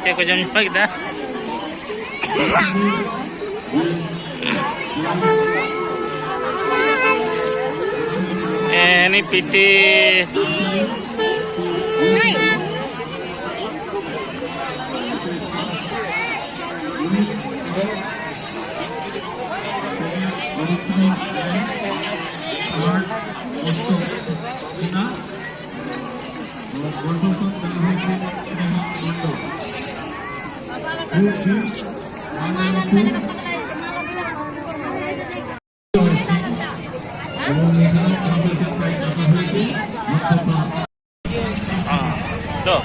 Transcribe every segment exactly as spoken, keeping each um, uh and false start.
ᱪᱮᱫ ᱠᱚ ᱡᱚᱢ ᱧᱩ ᱠᱮᱫᱟ? ᱮᱱᱤ ᱯᱤᱴᱤ᱾ ᱦᱮᱸ, ᱛᱚ᱾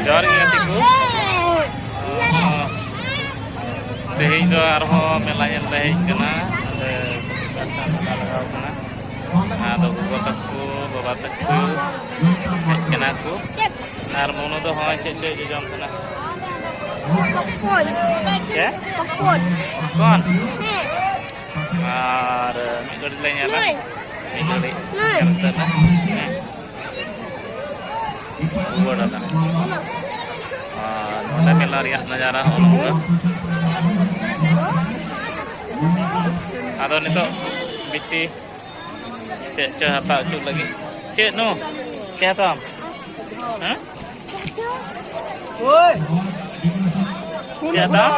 ᱡᱚᱦᱟᱨ ᱜᱮ ᱜᱟᱛᱮ ᱠᱚ᱾ ᱛᱮᱦᱮᱧ ᱫᱚ ᱟᱨᱦᱚᱸ ᱢᱮᱞᱟ ᱧᱮᱞ ᱞᱮ ᱦᱮᱡ ᱠᱟᱱᱟ᱾ ᱱᱚᱰᱮ ᱢᱮᱞᱟ ᱞᱟᱜᱟᱣ ᱠᱟᱱᱟ᱾ ᱟᱫᱚ ᱜᱚᱜᱚ ᱛᱟᱠᱚ, ᱵᱟᱵᱟ ᱛᱟᱠᱚ ᱦᱮᱡ ᱠᱟᱱᱟ ᱠᱚ᱾ ᱟᱨ ᱢᱚᱱᱩ ᱫᱚ ᱦᱚᱸᱜᱼᱚᱭ ᱪᱮᱫ ᱪᱚᱭ ᱡᱚᱡᱚᱢ ᱠᱟᱱᱟ᱾ ᱯᱚᱯᱠᱚᱨᱱ᱾ ᱪᱮᱫ? ᱯᱚᱯᱠᱚᱨᱱ᱾ ᱯᱚᱯᱠᱚᱨᱱ? ᱦᱮᱸ᱾ ᱟᱨ ᱢᱤᱫ ᱜᱷᱟᱹᱲᱤᱡ ᱞᱮ ᱧᱮᱞᱟ᱾ ᱱᱩᱭ᱾ ᱢᱤᱫ ᱜᱷᱟᱹᱲᱤᱡ ᱱᱩᱭ᱾ ᱧᱮᱞ ᱠᱟᱛᱮ ᱞᱮ, ᱦᱮᱸ᱾ ᱨᱩᱣᱟᱹᱲ ᱟᱞᱮ᱾ ᱟᱨ ᱱᱚᱰᱮ ᱢᱮᱞᱟ ᱨᱮᱭᱟᱜ ᱱᱟᱡᱟᱨᱟ ᱦᱚᱸᱜᱼᱚ ᱱᱚᱝᱠᱟ᱾ ᱟᱫᱚ ᱱᱤᱛᱚᱜ ᱵᱤᱴᱤ ᱪᱮᱫ ᱪᱚ ᱦᱟᱛᱟᱣ ᱦᱚᱪᱚ ᱞᱟᱹᱜᱤᱫ᱾ ᱪᱮᱫ ᱱᱩ? ᱪᱮᱫ ᱦᱟᱛᱟᱣᱟᱢ? ᱦᱮᱸ? ᱪᱮᱫ ᱦᱟᱛᱟᱣᱟᱢ?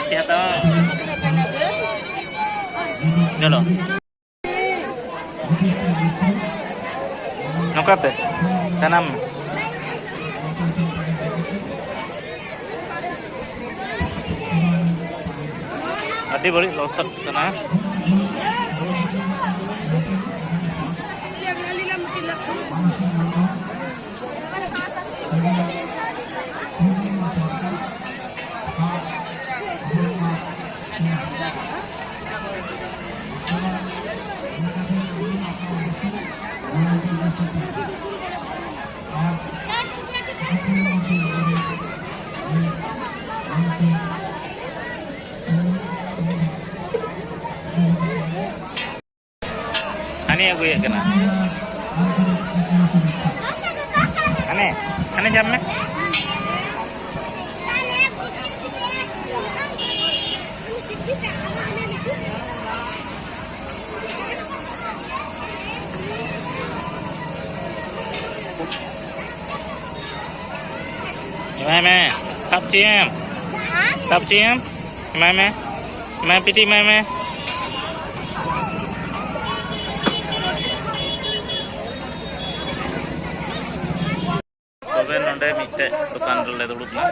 ᱪᱮᱫ ᱦᱟᱛᱟᱣᱟᱢ? ᱪᱚᱞᱚ᱾ ᱱᱚᱝᱠᱟᱛᱮ ᱡᱟᱱᱟᱢ ᱢᱮ᱾ ᱟᱹᱰᱤ ᱵᱟᱹᱲᱤᱡ ᱞᱚᱥᱚᱫ ᱠᱟᱱᱟ᱾ ᱦᱟᱹᱱᱤ ᱟᱹᱜᱩᱭᱮᱫ ᱠᱟᱱᱟ᱾ ᱦᱟᱱᱮ ᱡᱟᱢ ᱢᱮ᱾ ᱮᱢᱟᱭ ᱢᱮ᱾ ᱥᱟᱵ ᱦᱚᱪᱚᱭᱮᱢ᱾ ᱥᱟᱵ ᱦᱚᱪᱚᱭᱮᱢ᱾ ᱮᱢᱟᱭ ᱢᱮ᱾ ᱮᱢᱟᱭ ᱯᱤᱴᱤ ᱮᱢᱟᱭ ᱢᱮ᱾ ᱛᱚᱵᱮ ᱱᱚᱰᱮ ᱢᱤᱫᱴᱮᱡ ᱫᱚᱠᱟᱱ ᱨᱮᱞᱮ ᱫᱩᱲᱩᱵ ᱮᱱᱟ᱾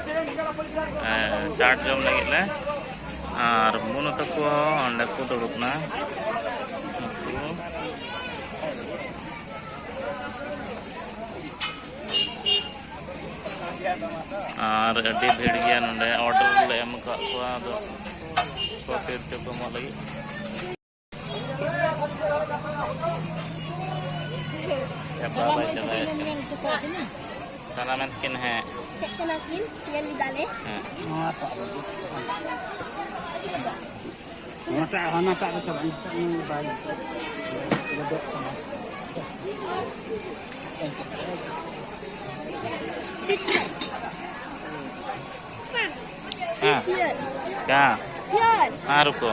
ᱮᱸ, ᱪᱟᱴ ᱡᱚᱢ ᱞᱟᱹᱜᱤᱫ ᱞᱮ᱾ ᱟᱨ ᱢᱩᱱᱩ ᱛᱟᱠᱚ ᱦᱚᱸ ᱚᱸᱰᱮ ᱠᱚ ᱫᱩᱲᱩᱵ ᱮᱱᱟ᱾ ᱱᱩᱠᱩ᱾ ᱟᱨ ᱟᱹᱰᱤ ᱵᱷᱤᱲ ᱜᱮᱭᱟ ᱱᱚᱰᱮ᱾ ᱚᱰᱟᱨ ᱞᱮ ᱮᱢ ᱟᱠᱟᱫ ᱠᱚᱣᱟ, ᱟᱫᱚ ᱚᱠᱚᱭ ᱛᱤᱨ ᱪᱚ ᱠᱚ ᱮᱢᱚᱜ ᱞᱟᱹᱜᱤᱫ᱾ ᱪᱟᱵᱟ ᱵᱟᱭ ᱪᱟᱵᱟᱭᱮᱫ ᱠᱟᱱᱟ᱾ ᱥᱟᱱᱟᱢ ᱮᱱ ᱠᱤᱱ ᱦᱮᱸ᱾ ᱦᱮᱡ ᱠᱟᱱᱟ ᱠᱤᱱ, ᱧᱮᱞ ᱞᱮᱫᱟ ᱞᱮ᱾ ᱦᱮᱸ᱾ ᱱᱚᱣᱟᱴᱟᱜ, ᱦᱟᱱᱟᱴᱟᱜ ᱫᱚ ᱪᱟᱵᱟ, ᱱᱤᱛᱚᱜ ᱱᱩᱭ ᱵᱟᱭ ᱞᱮᱵᱮᱫ ᱠᱟᱱᱟ᱾ ᱦᱮᱸ᱾ ᱠᱟ? ᱦᱮᱸ, ᱨᱩᱠᱚ᱾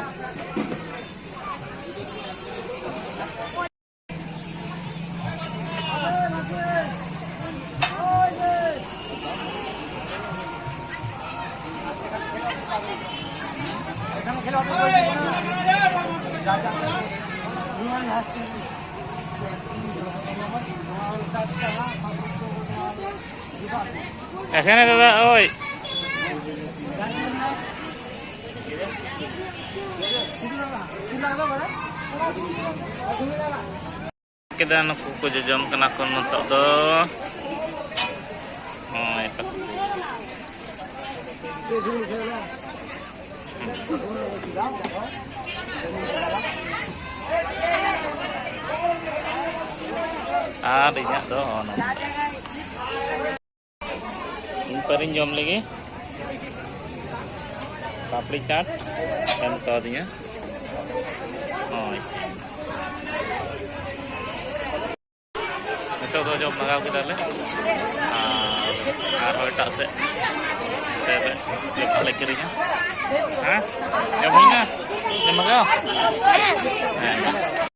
এখানে দাদা, ওই। ᱠᱮᱫᱟ, ᱱᱩᱠᱩ ᱠᱚ ᱡᱚᱡᱚᱢ ᱠᱟᱱᱟ ᱠᱚ ᱱᱤᱛᱚᱜ ᱫᱚ᱾ ᱦᱳᱭ ᱛᱚ᱾ ᱟᱨ ᱤᱧᱟᱹᱜ ᱫᱚ ᱱᱚᱝᱠᱟ᱾ ᱤᱧ ᱯᱟᱹᱨᱤᱧ ᱡᱚᱢ ᱞᱮᱜᱮ᱾ ᱯᱟᱯᱲᱤ ᱪᱟᱴ ᱮᱢ ᱠᱟᱣᱫᱤᱧᱟ᱾ ᱦᱳᱭ᱾ ᱱᱤᱛᱚᱜ ᱫᱚ ᱡᱚᱢ ᱵᱷᱟᱜᱟᱣ ᱠᱮᱫᱟᱞᱮ ᱟᱨ ᱟᱨᱦᱚᱸ ᱮᱴᱟᱜ ᱥᱮᱫ ᱛᱮᱞᱮ ᱡᱚᱢᱟᱜ ᱞᱮ ᱠᱤᱨᱤᱧᱟ᱾ ᱦᱮᱸ, ᱡᱚᱢ ᱦᱩᱭᱱᱟ? ᱡᱚᱢ ᱵᱷᱟᱜᱟᱣ?